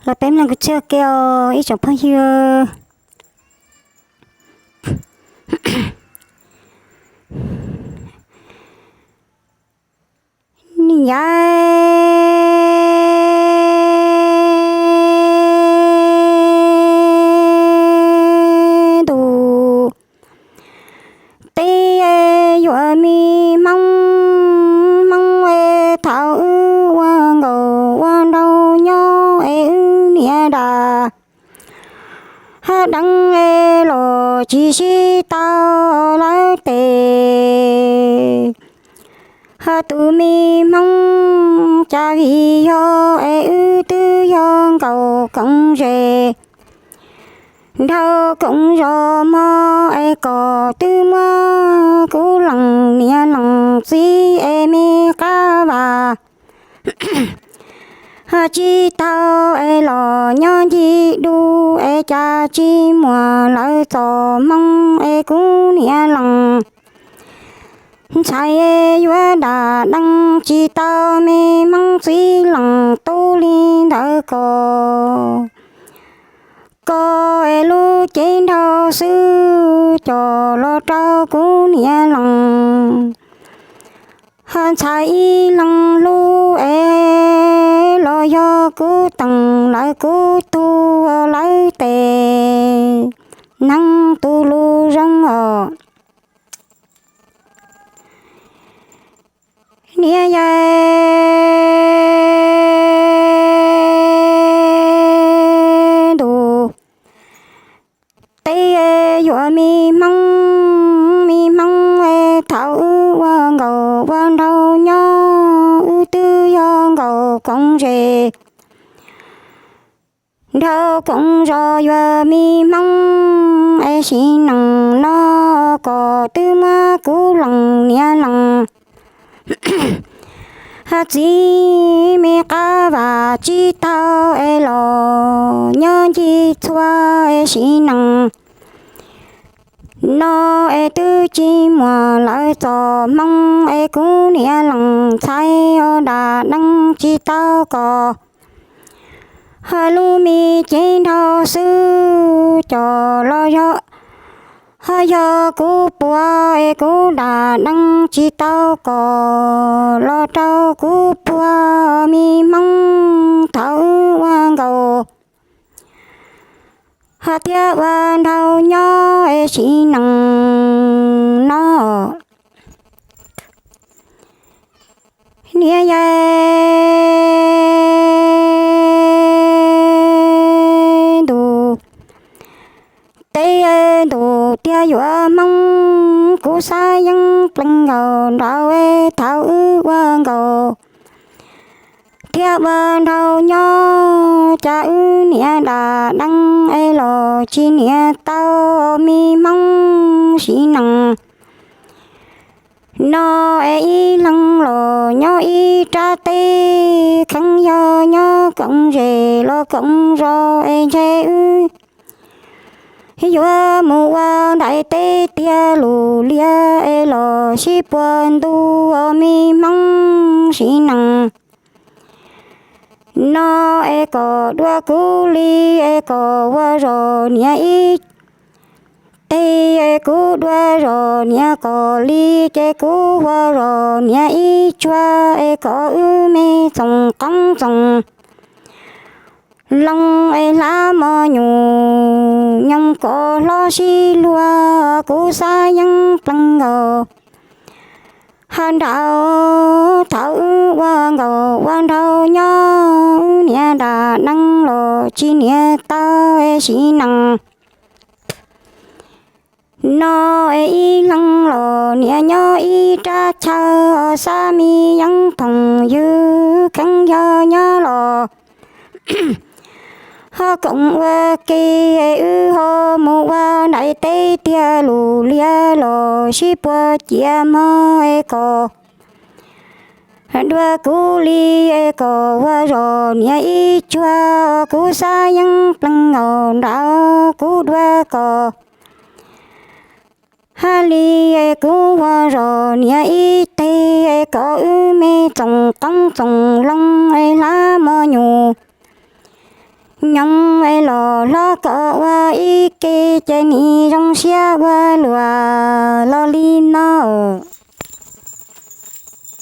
Los peb mloog kuv txoj kev os ib tsoom phooj ywg. Niam yau ntuj, teb yuav me hmoob, hmoob es thaum wb ua nkaus ua nraug nyob es wb niam dam hab deev es los tsis sib tau lawv tes. Hab tus me hmoob cas vim yog es wb twb yog nkaus koom zes, nraug koom zos mog es kom twb muab kuv lees niam lees txiv es me qab vas hab tsis tau es los nyob ncig dub es cas tsis muaj lawv txoj hmoo es kuv niam lees ntxhais yuav dam deev tsis tau me hmoob txiv lees tub li ntawd ko. Koj es lub cev nraug xwb coj los rau kuv niam lees. Hab ntxhais ib leeg hlub es los yog kuv teem lawv kuv tug lawv tes neeg tu lus zoo os. Niam yau ntuj, teb yuav me hmoob, me hmoob es thaum wb ua nkaus ua nraug nyob wb twb yog nkaus koom zes, nraug koom zos yuav me hmoob es sim neej no kom twb muab kuv lees niam lees hab txiv me qab vas tsis tau es los nyob ncig txhua es sim neej no es twb tsis muaj lawv txoj hmoo es kuv niam lees ntxhais ho dam deev tsis tau kom hab lub me cev nraug xwb coj los yog, hab yog kuv puag es kuv dam deev tsis tau kom los rau kuv puag me hmoob thaum wb ua nkaus hab thiab ua nraug nyob es sim neej no. Niam yau ntuj, teb ntuj tiag yuav hmoob, kuv xav yeeb plees nkaus nraud es thaum wb ua nkaus thiab ua nraug nyob cas wb niam dam deev es los tsis niam tau me hmoob sim neej no es ib leeg los nyob ib rab teb, kheev yog nyob koom zes los koom zos es ntshe wb yuav mus ua ntais teb tiag lus liab es los sib puag ntuj os me hmoob sim neej no es kom dua kuv li es kom ua zos niam ib teg es kuv dua zos niam kom li ces kuv ua zos niam ib tsuag es kom wb me txoos qoob txoos loo es hlab mos nyuj nyoos kom hlob sib luag, kuv xav yeeb plees nkaus hab nraud thaum wb ua nkaus ua nraug nyob wb niam dam deev los tsis niam tau es sim neej no es ib leeg los niam nyob ib rab chaw, xav me yeeb thoom ywg kheev yog nyob los ho koom ua ke es wb ho mus ua ntais teb tiag lus liab los sib puag ciav mog es kom dua kuv li es kom ua zos niam ib tsuag, kuv xav yeeb plees nkaus nraud kuv dua kom hab li es kuv ua zos niam ib teg es kom wb me txoos qoob txoos loo es hlab mos nyuj Hlob, koj ua ib ke ces nim zoo siab ua luaj los li no.